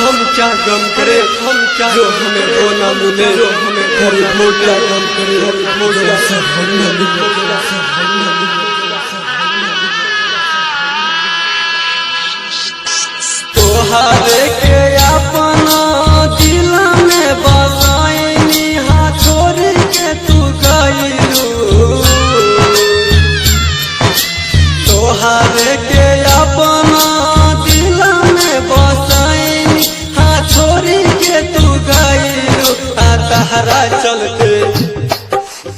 हम क्या गम करे, हम क्या जो हमें वो ना मिले, जो हमें हर वो क्या गम करे, हर वो क्या हम ना मिले। तोहरे के अपना दिल में बसाइनी, हाँ छोड़ के तू गइलू। तोहरे के अपना दिल में बसाइनी, हाँ छोड़ के तू गइलू। आ तहरा चलते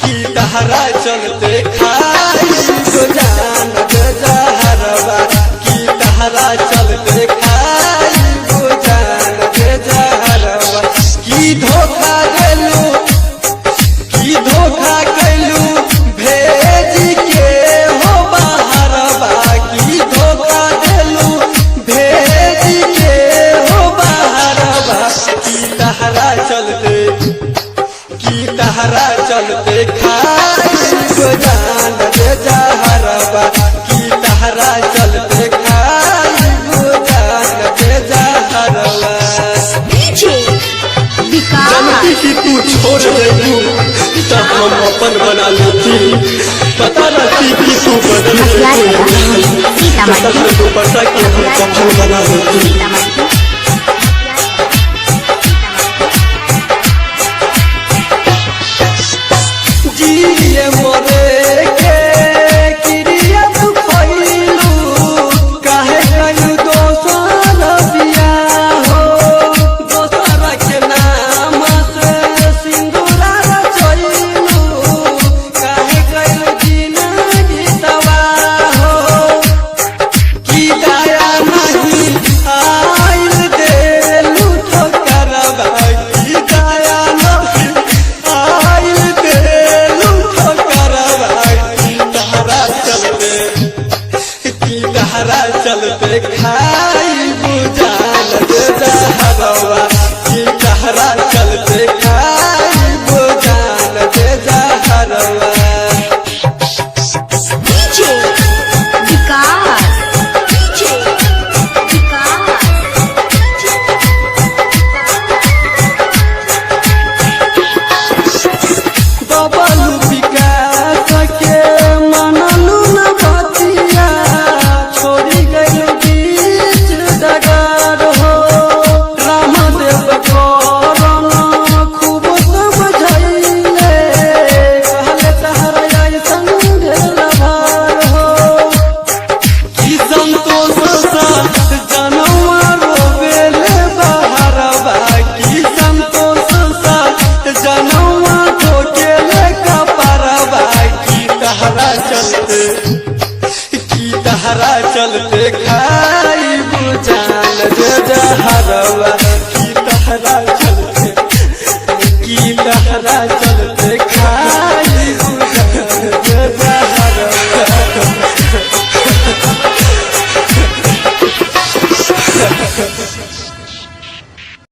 की तहरा चलते खाई तो जान जहरबा, की तहरा चलते खाई गो जान जहरबा। की धोखा देलू, की धोखा कैलू भेज के हो बाहरबा, की धोखा देलू भेज के हो बाहरबा। की तहरा चलते, की तहरा चलते खाई गो जान जहरबा, की तहरा चलते खाई गो जान जहरबा। डीजे विकास। जानती कि तू छोड़ देबू तब हम अपन बना लेती, पता न थी कि तू बदल मसियारा देबू, सीतामढ़ी। तब दुपट्टा के हम कफन बना लेती। सीतामढ़ी। जिए मरे के क्रिया तू खइलू, काहे कइलू दोसर बियाह हो। दोसर के नाम से सिंदूरा रचइलू, काहे कइलू जिनगी तबाह हो। की दया नहीं आइल देलू ठोकरबा, की दया नहीं आइल देलू ठोकरबा। की तहरा चलते, की तहरा चलते खाई बुझान जहरबा, की तहरा चलते खाई बुझान जहरबा। डीजे विकास। डीजे विकास। बबलू विकास के मनलू न बतिया, छोड़ी गइलू बीच डगर हो। रामदेव करन खूब समझैले, कहले तहरा अइसन भेल भार हो। की संतोष सा जनवा रोवेले बहरबा, की संतोष सा जनवा ठोकेले कपरबा। की तहरा चलते, की तहरा चलते खाई बुझान जहरबा।